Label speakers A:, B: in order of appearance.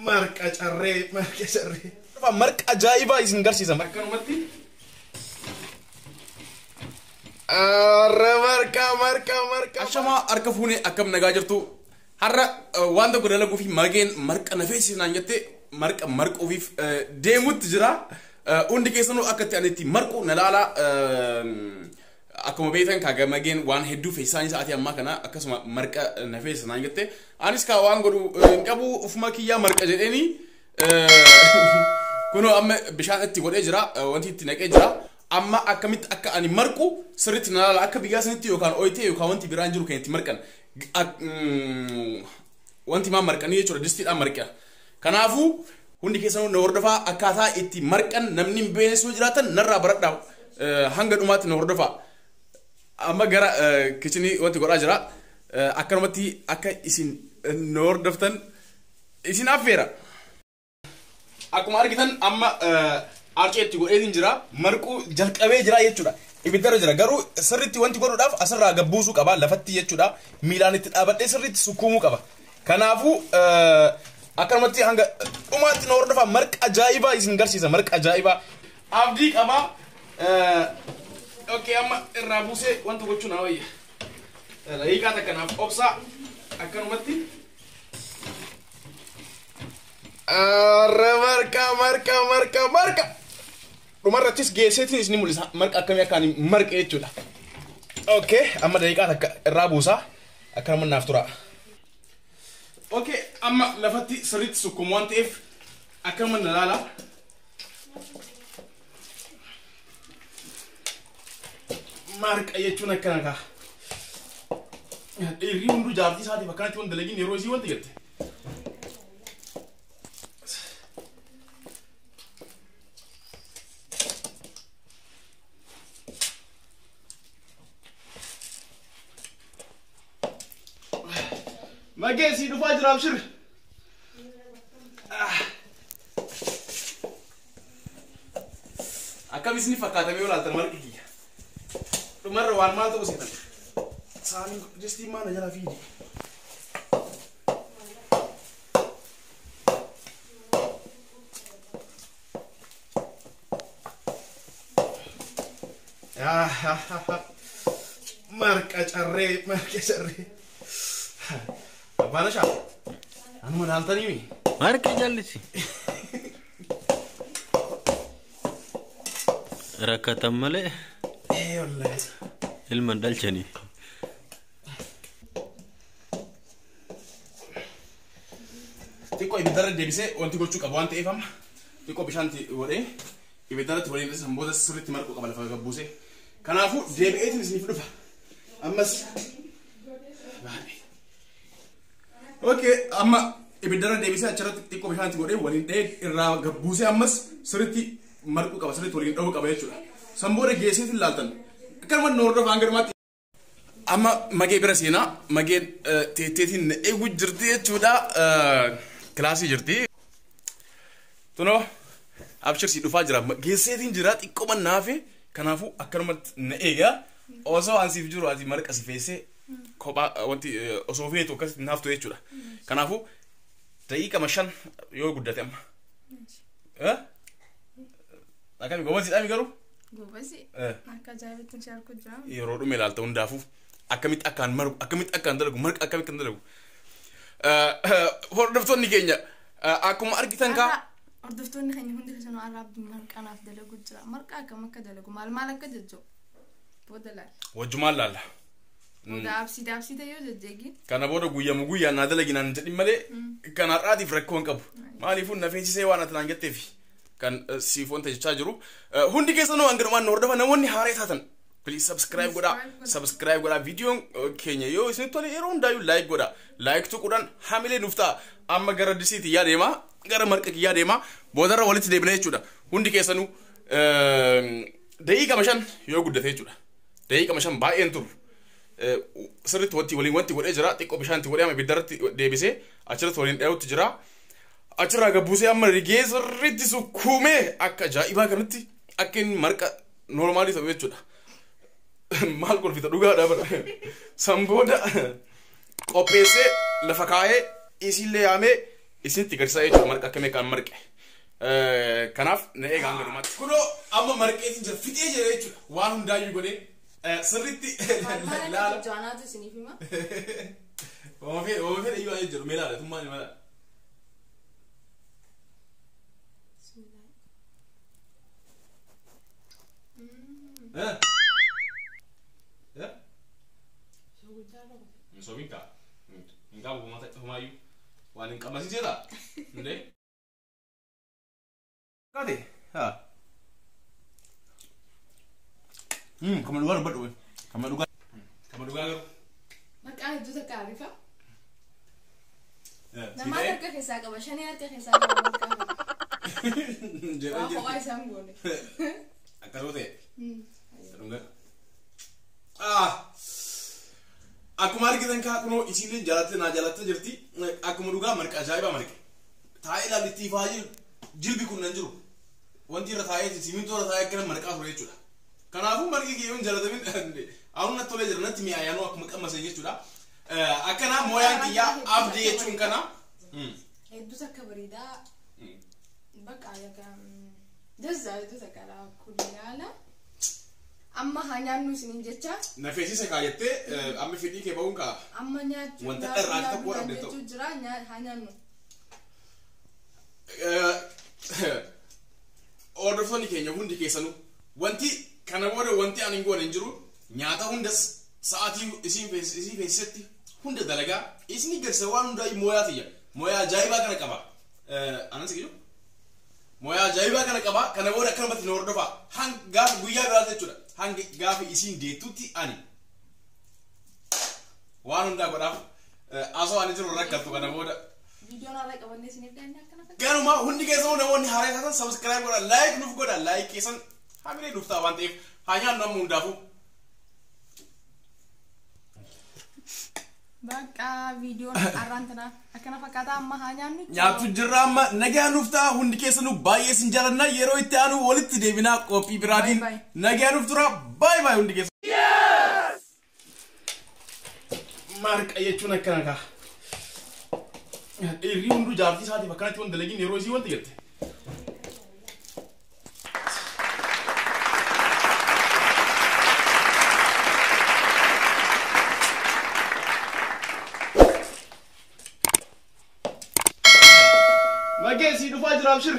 A: Marqa carree, marqa carree. Marqa ajaa'ibaa isin garsiisa. Akkanumatti. Arra marqa marqa marqa. Ashamaa harka fuunee akkam nagaa jirtu. Har'a waan tokko dalaguu fi margeen marqa nafeessi naan jette marqa marquufiif deemutti jira. Hundi keessanuu akka itti ani itti marqu na laala. Akkuma beektan kaaga mageen waan hedduu fe'isaanii sa'aatii ammaa kana akkasuma marqa nafeessi naan jette. Anis kaa waan godhu hin qabu ufuma kiyyaa marqa jedheeni. Kunoo amma bishaan itti godhee jira, wanti itti naqee jira. Amma akkamitti akka ani marqu sirriitti na laala. Akka biyyaa sanitti yookaan ooyitee yookaan wanti biraan jiru kan itti marqan. Wanti maa marqanii jechuudha, distiidhaan marqa. Kanaafuu hundi keessanuu na hordofaa, akkaataa itti marqan namni hin beekne yoo jiraatan narraa baradhaa, hanga dhumaatti na hordofaa. Amma gara kichinii wanti godhaa jira. Akkanumatti akka isin na hordoftan isin affeera. Akkuma argitan amma arcee itti godheetiin jira. Marquu jalqabee jira jechuudha. Ibiddarra jira. Garuu sirriitti wanti godhuudhaaf asirraa gabbuusuu qaba lafatti jechuudha. Miilaan itti dhaabadhee sirriitti sukkuumuu qaba. Kanaafuu akkanumatti hanga dhumaatti na hordofaa, marqa ajaa'ibaa isin garsiisa. Marqa ajaa'ibaa. Abdii qaba. Okay, amma irraa buusee wanta gochuu na wayya. Daqiiqaa takka naaf obsaa akkanumatti. Arra marqa marqa marqa marqa. Dhumarrattis geesseetiin isin mul'isa marqa akkamii akka ani marqe jechuudha. Okay, amma daqiiqaa takka irraa buusaa, akkanuma naaf tura. Okay, amma lafatti sirriitti sukkumu waan ta'eef akkanuma na laala. Marqa jechuun akkana kaa. Dhiirri hunduu jaartii isaatiif akkanatti waan dalagin yeroo isii wanti jette. Magee sii dhufaa jira, abshir. Akkam isin fakkaatamee yoo ilaaltan marqi kiyya? Dhumarra waan maal ta'u seetan? Saaniin distiin maal na jala fiidi? Marqa carree, marqa carree. Abbaan ashaa. Anuma laaltanii mi?
B: Marqi jallisi. Rakkatan malee
A: Ee wallaahi.
B: Ilma hin dhalchanii.
A: Xiqqoo ibiddarra deebisee wanti gochuu qaba waan ta'eef amma xiqqoo bishaan itti godhee ibiddarratti waliin san booda sirriitti marquu qaba lafa gabbuusee. Kanaafuu deebi'eetiin isiniif dhufa. Ammas baay'ee. Okay, amma ibiddarra deebisee achirratti xiqqoo bishaan itti godhee waliin dhahee irraa gabbuusee ammas sirriitti marquu qaba, sirriitti waliin dhahuu qaba jechuudha. San booda geesseetiin laaltan. Akkanuma nu hordofa hanga dhumaatti. Amma magee bira seenaa, mageen teetteetiin na eegu jirti jechuudha. Kilaasii jirti. Tunoo abshir si dhufaa jira. Geesseetiin jira, xiqqoo naafe, kanaafuu akkanumatti na eega. Osoo an siif jiru ati marqa si feessee kophaa wanti osoo feetu akkasitti naaftu jechuudha. Kanaafuu daqiiqama 5 yoo guddate amma. Akkami, goobasiidhaami garuu?
C: Goobasi. Akka ajaa'ibatti si harku jira.
A: Yeroo dhume ilaalta hundaafuu akkamitti akkaan margu, akkamitti akkaan dalagu, marqa akkamitti akkaan dalagu. Hordoftoonni keenya akkuma argitan kaa.
C: Hordoftoonni keenya hundi keessanuu har'a Abdiin marqanaaf dalagu jira. Marqa akkam akka dalagu, maal maal akka jajja'u booda laala.
A: Wajjumaan laalla.
C: Booda absiite absiite yoo jajjeegi.
A: Kana booda guyyamu guyyaan naa dalagi naan jedhin malee kan har'aatiif rakkoo hin qabu. Maaliifuu na feesisee waan ati naan jetteef kan siif wanta jechaa jiru. Hundi keessanuu hanga dhumaan nu hordofa, namoonni haaraa taatan. Please subscribe godhaa. Subscribe godhaa. Viidiyoon keenya yoo isinitti tole yeroo hundaayyuu like godhaa. Like tuquudhaan hamilee nuuf ta'a. Amma gara disiitii yaa deemaa. Gara marqa kiyyaa deemaa. Boodarra walitti deebina jechuudha. Hundi keessanuu daqiiqama 5 yoo guddate jechuudha. Daqiiqama 5 baay'een turu. Sirriitti wanti waliin wanti godhee jira. Xiqqoo bishaan itti godhee amma ibiddarratti deebisee achirratti waliin dhayutti jira. Achirraa gabbuusee amma rigee sirriitti sukkuumee akka ajaa'ibaa kanatti akka inni marqa noormaalii ta'u jechuudha. Maal kolfita, dhugaadha bara. San booda qopheessee lafa kaa'ee Isillee yaamee isinitti agarsiisaa jechuudha marqa akkamii kan marqe. Kanaaf na eegaa hanga dhumaatti. Kunoo amma marqeetiin jira fixee jira jechuudha. Waan hundaayyuu godhee sirriitti
C: laala. Jaanaatu isiniif hima.
A: Ooma fedhe iyyuu jedhu mee laala tummaan mala. Sobiin kaa. Hin qabu homaayyuu. Waan hin qabasiiseedha. Hundee. Kaate. Haa. Kama dhugaa dubbadhu. Kama dhugaa. Kama dhugaa garuu.
C: Maqaan hedduu takka ariifa. Namaa harka keessaa qaba. Shanii harka keessaa qaba. Waa kophaa isaan goone.
A: Akkasuma ta'e. Dhunga. Akkuma argitan kaa kunoo isiillee jaalattee naa jaalattee jirti. Akkuma dhugaa marqa ajaa'ibaa marqe. Taa'ee ilaalli ifaa jilbi kun nan jiru. Wanti irra taa'ee simintoo irra taa'ee akkana marqaa ture jechuudha. Kanaafuu marqi kiyyoon hin jaalatamin anuun natti tolee jira natti mi'aayanuu akkuma qammasan jechuudha. Akkanaa mooyaan kiyyaa abdii jechuun kana.
C: Hedduu takka bareedaa. Bakka jazza hedduu takka kuliyaala. Amma haa nyaannu isiniin jecha.
A: Na feesisa kaa jettee amma fedhii kee ba'uun kaa.
C: Amma nyaachuu
A: Wanta dharraa tokko warra abdii ta'u.
C: jira haa nyaannu.
A: Hordoftoonni keenya hundi keessanuu wanti kana booda wanti ani hin goone hin jiru nyaata hundas sa'aatii isiin feesisetti hunda dalagaa isin garsiisa waan hundaa mooyaa tiyya mooyaa ajaa'ibaa kana qaba. Anan si mooyaa ajaa'ibaa kana qaba kana booda akkanumatti na hordofaa hanga gaafa guyyaa biraatti jechuudha hanga gaafa isiin deettutti ani waan hundaa godhaaf asoo ani jiru rakkattu kana booda.
C: Viidiyoon har'a qabannee isiniif dhiyaanne akkana fakkaata.
A: Ganuma hundi keessanuu namoonni haaraa taatan subscribe godhaa like nuuf godhaa like keessan hamilee nuuf ta'a waan ta'eef haa nyaannu amma hundaafuu.
C: Bakka viidiyoon har'aan tana akkana fakkaata amma haa nyaannu.
A: Nyaatu jirra amma nagaa nuuf ta'a hundi keessanuu baay'ee isin jaallanna yeroo itti aanu walitti deebinaa qophii biraatiin nagaa nuuf tura baay'ee baay'ee hundi keessan. Marqa jechuun akkana kaa. Dhiirri hunduu jaartii isaatiif akkanatti waan dalagin yeroo isii wanti jette. Magee sii dhufaa jira abshir.